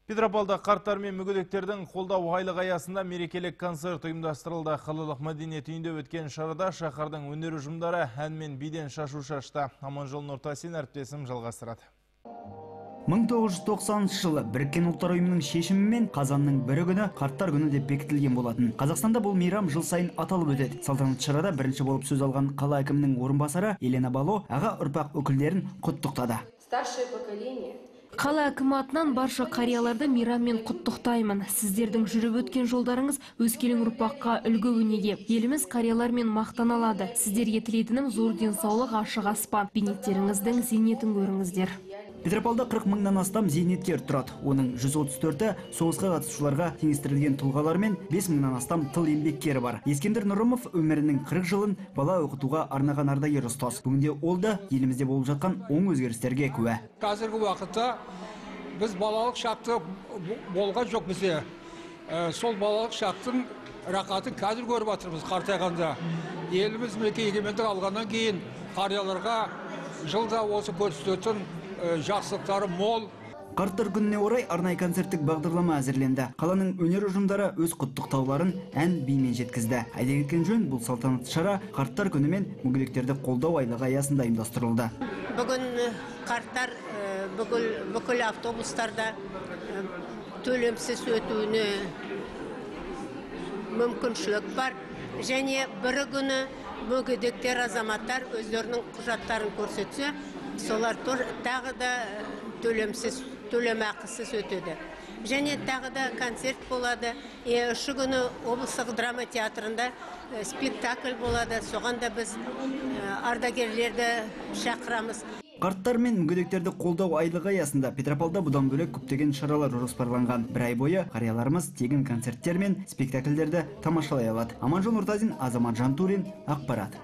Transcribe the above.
Петропавлда қарттар мен мүгедектердің қолдау айлығы аясында мерекелік концерт ұйымдастырылды. Қалалық мәдениет үйінде өткен шарада шаһардың өнер ұжымдары ән мен биден шашу шашты. Аманжол Нұртасин әріптесім жалғастырады. 1990 жылы Біріккен Ұлттар Ұйымының шешімімен қазанның бірі күні қарттар күні деп бекітілген болатын. Қазақстанда бұл мейрам жыл сайын аталып өтеді. Салтанатты шарада бірінші болып сөз алған қала әкімінің орынбасары Елена Бало аға ұрпақ өкілдерін құттықтады. Старшее поколение. Қала әкімі атынан барша қарияларды мейраммен құттықтаймын. Сіздердің жүріп өткен жолдарыңыз өскелең ұрпаққа үлгі өнеге. Еліміз қариялармен мақтана алады. Сіздерге тілейтінім зор денсаулық, ашық аспан. Бейнеттеріңіздің зейнетін көріңіздер. Петропавлда 40 мыңнан астам зейнеткер тұрады. Оның 134-і соғысқа қатысушыларға теңестірілген тұлғалар мен 5 мыңнан астам тыл еңбеккері бар. Ескендір Нұрымов өмірінің 40 жылын бала оқытуға арнаған ардагер ұстаз. Бүгінде ол да елімізде болып жатқан оң өзгерістерге куә. Қазіргі уақытта біз балалық шақты болған жоқ бізде. Сол балалық шақтың рақатын қазір көріп жатырмыз қартайғанда. Еліміз мінекей егемендік алғаннан кейін қарияларға жылда осы көрсететін жақсылықтары мол. Қарттар күніне орай арнайы концерттік бағдарлама әзірленді. Қаланың өнер ұжымдары өз құттықтауларын ән бимен жеткізді. Айта кеткен жөн, бұл салтанатты шара қарттар күні мен мүгедектерді қолдау айлығы аясында ұйымдастырылды. Бүгін қарттар бүкіл автобустарда төлемсіз өтуіне мүмкіншілік бар. Және бірі күні мүгедектер азаматтар өздерінің құжаттарын көрсетсе, солар тағы да төлемсіз, төлемақысыз өтеді. Және тағы да концерт болады. Үші күні облыстық драма театрында спектакль болады. Соған да біз ардагерлерді шақырамыз. Қарттар мен мүгедектерді қолдау айлығы аясында Петропавлда бұдан бөлек көптеген шаралар жоспарланған. Бір ай бойы қарияларымыз тегін концерттер мен спектакльдерді тамашалай алады. Аманжол Нұртазин, Азамат Жантурин, ақпарат.